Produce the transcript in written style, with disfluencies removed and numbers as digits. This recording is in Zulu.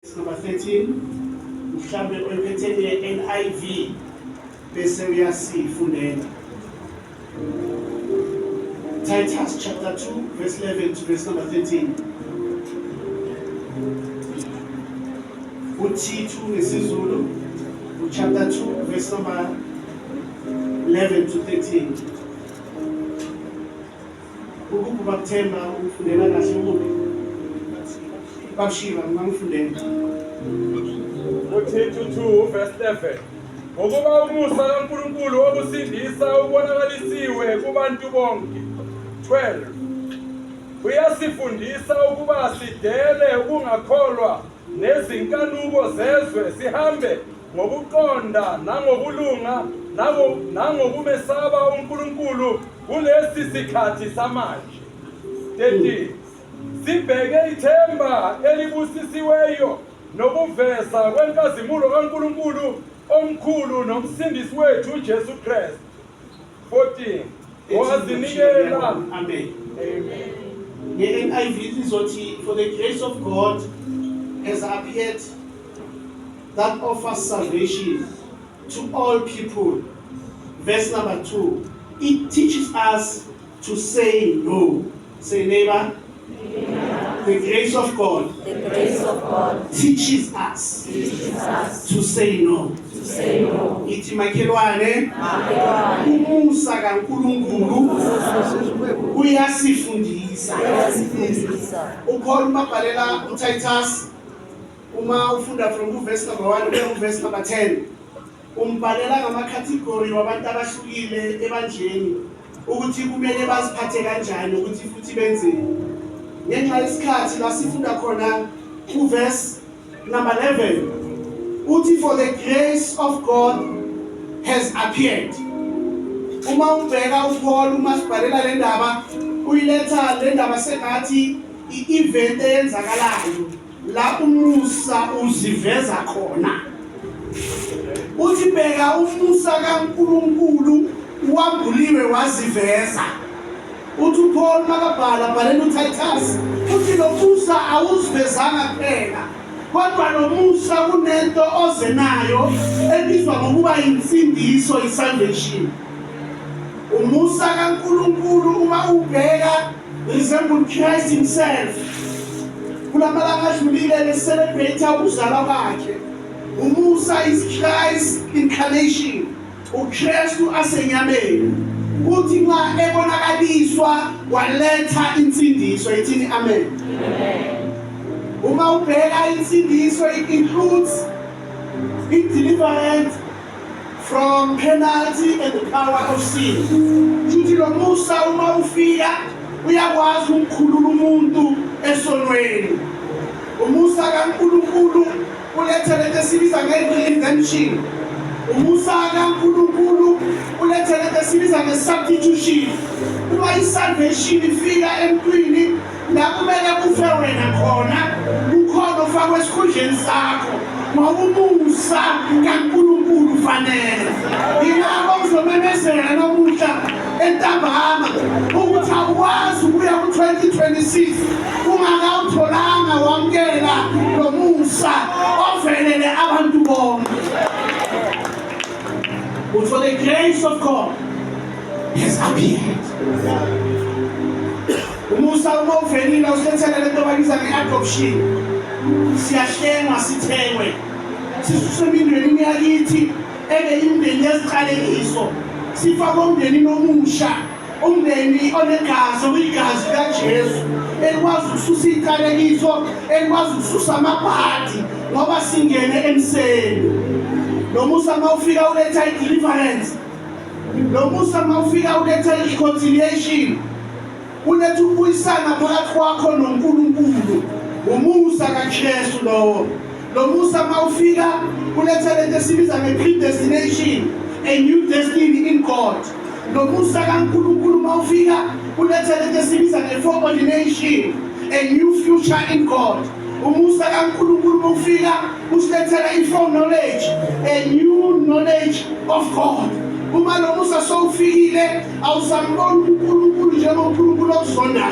Number 13, mhlambe oyiphethe nge-NIV bese uyasifundela. Titus chapter 2 verse 11 to verse number 13. UThithu ngesiZulu, chapter 2 verse number 11 to 13. Ukuphi bakuthemba ukufundela kahle ukuphi? Babushiba ngangifundela. UThithu 2 verse 11. Ngokuba umusa kaNkulunkulu wokusindisa ubonakalisiwe kubantu bonke. 12. Uyasifundisa ukuba sidele ukungakholwa nezinkanuko zezwe, sihambe ngokuqonda nangokulunga nangokumesaba uNkulunkulu kulesi sikhathi samanje. 13. Sibheke ithemba elibusisiweyo nokuveza kwenkazimulo kaNkulunkulu omkhulu nomsindisi wethu uJesu Kristu. 14. Wazinikela. Amen. Amen. Nge-NIV izothi, "For the grace of God has appeared that offers salvation to all people." Verse number 2. It teaches us to say no. Say, neighbor. The grace of God The grace of God teaches us teaches us to say no. to say no. Ithi makhelwane, Makhelwane, umusa kaNkulunkulu uyasifundisa. Uyasifundisa. UPaul mabhalela uTitus, uma ufunda from kuverse number 1 kuya kuverse number 10, umbhalela ngama-category wabantu abahlukile ebandleni, ukuthi kumele baziphathe kanjani, ukuthi futhi benzeni. Ngenxa yesikhathi, la sifunda khona kuverse number 11, uthi, "For the grace of God has appeared." Uma ubheka uPaul uma sibhalela le ndaba, uyiletha le ndaba sengathi i-event eyenzakalayo la umusa uziveza khona. Uthi, bheka, umusa kaNkulunkulu wambuliwe, waziveza. Uthi uPaul makabhala, bhalela uTitus, uthi lo musa awuzivezanga kuphela, kodwa lo musa kunento oze nayo ebizwa ngokuba insindiso, isalvation. Umusa kaNkulunkulu, uma ubheka, resemble Christ himself. Kulamalanga adlulile le-celebrate ukuzalwa kwakhe. Umusa is Christ incarnation, uKristu asenyameni. Uthi nxa ebonakaliswa, waletha insindiso. Ithini amen. Uma ubheka insindiso, it includes i-deliverance from penalty and the power of sin. Futhi lo musa uma ufika, uyakwazi ukukhulula umuntu esonweni. Umusa kaNkulunkulu ulethe lento esibiza nge-redemption. Umusa kaNkulunkulu ulethe lento esibiza nge-substitution. Uma i-salvation ifika emntwini, la kumele kufe wena khona, kukhona ofakwe esikhundleni sakho, ngoba umusa kaNkulunkulu ufanele. Ingakho ngizomemezela namuhla entambama ukuthi awukwazi ukuya ku-2026 ungakawutholanga, wamukela lo musa ovelele abantu bonke. But for the grace of God has appeared. Umusa uma uvelile, usilethele lento bayibiza nge-adoption. Siyahlengwa, sithengwe, sisuswe emindenini yakithi ebe imindeni yeziqalekiso, sifakwe umndenini omusha, umndeni onegazi, okuyigazi likaJesu, elikwazi ukususa iy'qalekiso, elikwazi ukususa amabhadi, ngoba singene emseni. Lo musa uma ufika, uletha i-deliverance. Lo musa uma ufika, uletha i-reconciliation, uletha ukubuyisana phakathi kwakho noNkulunkulu. Umusa kaJesu lowo. Lo musa uma ufika, uletha lento esibiza nge-predestination, a new destiny in God. Lo musa kaNkulunkulu uma ufika, uletha lento esibiza nge-foreordination, a new future in God. Umusa kaNkulunkulu uma ufika, usilethela i-foreknowledge, a new knowledge of God. Uma lo musa sowufikile, awusamboni uNkulunkulu njengoNkulunkulu okuzondayo.